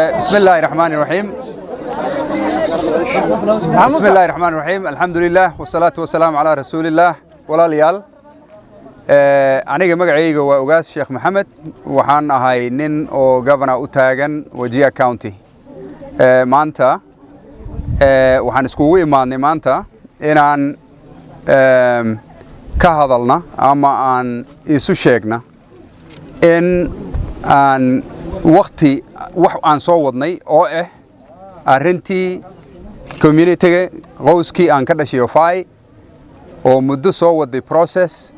بسم الله الرحمن الرحيم، بسم الله الرحمن الرحيم، الحمد لله والصلاة والسلام على رسول الله. Walaalayaal, aniga magacayga waa Ogaas Sheekh Maxamed. Waxaan ahay nin oo governor u taagan Wajir County. Maanta waxaan iskugu imaadnay maanta inaan ka hadalna ama aan isu sheegna in aan wakti wax aan soo wadnay oo ah arrintii community-ga, qowskii aan ka dhashay Fai, oo muddo soo waday process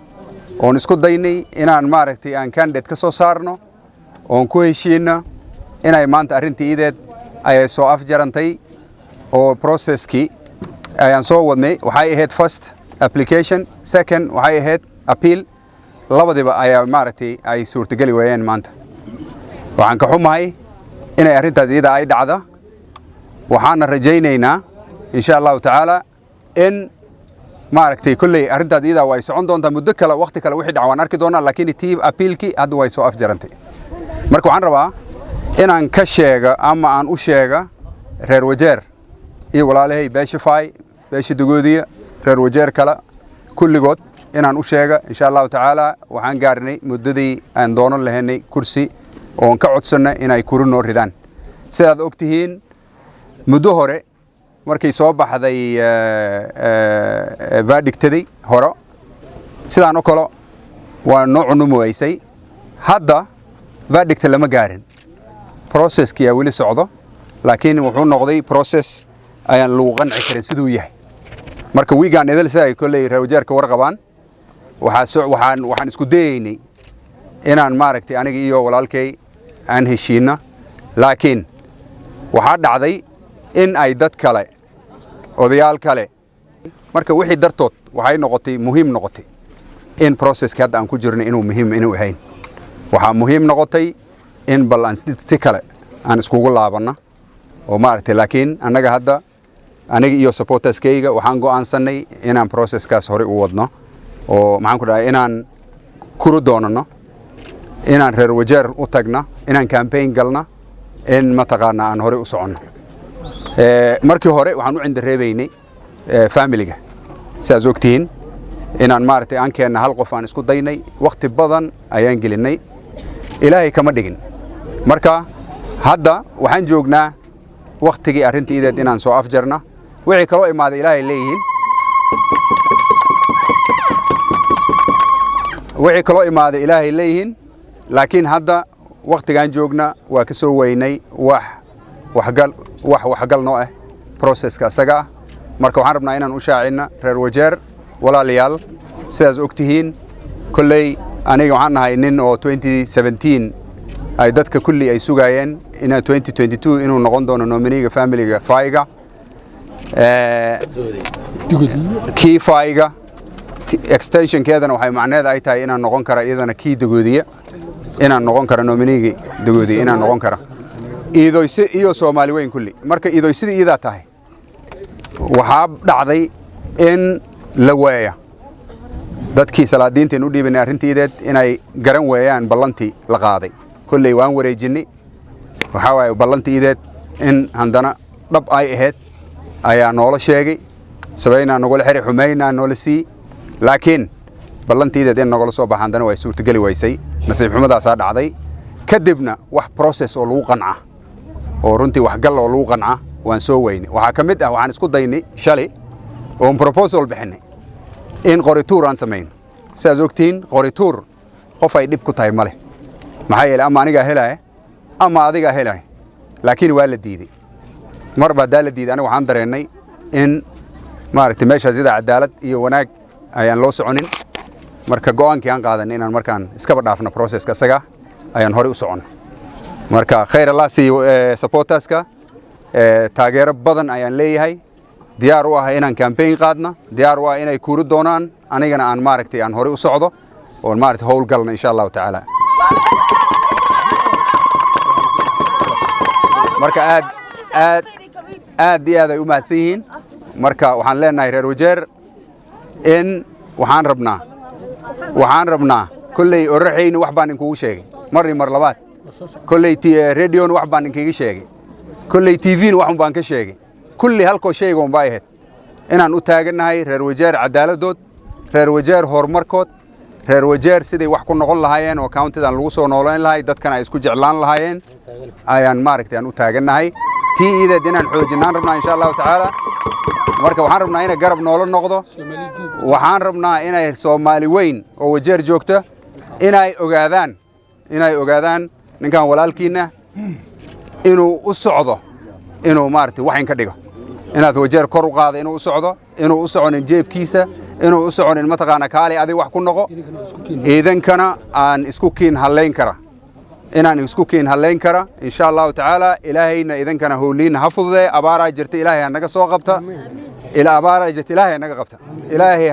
oon isku daynay inaan maaragtay aan candidate ka soo saarno oon ku heshiinno, inay maanta arrintii ideed ayay soo afjarantay oo process-kii ayaan soo wadnay. Waxay ahayd first application, second waxay ahayd appeal. Labadiba ayaa maaragtay ay suurtageli waayeen. Maanta waxaan ka xumahay inay arrintaas iyada ay dhacda. Waxaana rajaynaynaa, insha Allahu tacaala, in maaragtay kolley arrintaas iyada way socon doontaa muddo kale, waqti kale. Wixii dhaca waan arki doonaa, laakiin tii appeal-kii hadda way soo afjarantay. Marka waxaan rabaa inaan ka sheega ama aan u sheega reer Wajeer iyo walaalahay beesha Faay, beesha Dagoodiya, reer Wajeer kale kulligood inaan u sheega, insha Allahu tacaala, waxaan gaarnay muddadii aan doonan lahaynay kursi oon ka codsanna inay kuri noo ridaan. Sidaad og tihiin, muddo hore markay soo baxday verdict-adii hore, sidaan oo kale waa noo cunumaysay. Hadda verdict lama gaarin, process-kiyaa weli socdo, laakiin wuxuu noqday process ayaan lagu qanci karin siduu yahay. Marka wiigaan idil, sida ay kolley reer Wajeerka warqabaan, waxaan isku dayaynay inaan maaragtay aniga iyo walaalkay aan heshiinno, laakiin waxaa dhacday in ay dad kale, odayaal kale, marka wixii dartood waxay noqotay muhiim noqotay in process-kii hadda aan ku jirno inuu muhiim inuu ahayn. Waxaa muhiim noqotay in bal aan si kale aan iskugu laabanno oo maaragtay. Laakiin annaga hadda, aniga iyo supporters-kayga, waxaan go'aansannay inaan process-kaas horey u wadno oo, maxaan ku dhahay, inaan kuru doonano, inaan reer Wajeer u tagna, inaan campaign galna, in mataqaanaa aan horey u soconno. Markii hore waxaan u cindareebaynay family-ga, sidaas ogtihiin, inaan maaragtay aan keenna hal qof aan isku daynay. Wakhti badan ayaan gelinnay, Ilaahay kama dhigin. Marka hadda waxaan joognaa wakhtigii arrintii ideed inaan soo afjarna. Wixii kaloo imaaday Ilaahay leeyihiin, wixii kaloo imaaday Ilaahay leeyihiin, laakiin hadda wakhtigaan joogna waa ka soo weynay wax waxgal, wax waxgal noo ah process-ka isaga ah. Marka waxaan rabnaa inaan u shaacinna reer Wajeer, walaalayaal, sidaas og tihiin, kolley aniga waxaan nahay nin oo 2017 ay dadka kulli ay sugaayeen inaa 2022 inuu noqon doono nominee-ga family-ga Faiga, kii Faiga. Extension-keedana waxay macneeda ay tahay inaan noqon kara iyadana kii Dagoodiya, inaan noqon kara nominee-gii Dagoodiya, inaan noqon kara iidoyse iyo Soomaali weyn kulli. Marka iidoysidii iidaa tahay, waxaa dhacday in la weeya dadkii salaadiinteen u dhiibanay arrintiideed inay garan weeyaan ballantii la qaaday. Kolley waan wareejinnay. Waxaa waaye ballantiideed in haddana dhab ay ahayd ayaa noola sheegay, sabaynaa nagula xiri, xumaynaa noola sii, laakiin ballantiideed in nagala soo baxa haddana way suurtageli waysay. Nasiib xumadaasaa dhacday. Kadibna wax process oo lagu qanca oo runtii waxgal oo lagu qanca waan soo weynay. Waxaa ka mid ah, waxaan isku daynay shalay oon proposal bixinay in qorituur aan samayno. Sidaas ogtihiin, qorituur qof ay dhib ku tahay ma leh, maxaa yeeley ama anigaa helaya ama adigaa helaya, laakiin waa la diidey. Marba haddaa la diiday, aniga waxaan dareennay in maaragtay meeshaas iyada cadaalad iyo wanaag ayaan loo soconin. Marka go'aankii aan qaadanay inaan markaan iskaba dhaafno process-ka isaga ayaan horey u soconno. Marka khayr Allah siiyo supporters-ka, taageero badan ayaan leeyahay, diyaar u ah inaan campaign qaadna, diyaar u ah inay kuuri doonaan, anigana aan maaragtay aan horey u socdo oon maaragtay howl galna, insha Allahu tacaala. Marka aad aad aad iyo aad ay u mahadsan yihiin. Marka waxaan leenahay reer Wajeer in waxaan rabnaa kolley oraxayni wax baan inkugu sheegay mar iyo mar labaad. Kolley radion wax baan inkaga sheegay, kolley TV-na wax un baan ka sheegay. Kulli halkoo shayga un baa ahayd inaan u taagannahay reer Wajeer cadaaladdood, reer Wajeer horumarkood, reer Wajeer siday wax ku noqon lahaayeen oo countydan lagu soo noolayn lahay, dadkana ay isku jeclaan lahaayeen ayaan maaragtay aan u taagannahay. Tii iideed inaan xoojinaan rabnaa, insha Allahu tacaala. Marka waxaan rabnaa inay garab noola noqdo. Waxaan rabnaa inay Soomaali weyn oo Wajeer joogta inay ogaadaan ninkan walaalkiinna inuu u socdo inuu maaragtay wax in ka dhigo, inaad Wajeer kor u qaada inuu u socdo, inuu u soconin jeebkiisa, inuu u soconin mataqaana kaali adig wax ku noqo. Iidankana aan isku kiin hallayn kara, inaan isku kiin hallayn kara, insha Allahu tacaala. Ilaahayna idinkana howliinna ha fududee. Abaaraa jirta, Ilaahay ha naga soo qabta. Ila abaaraa jirta, Ilaahay ha naga qabta. Ilaahay.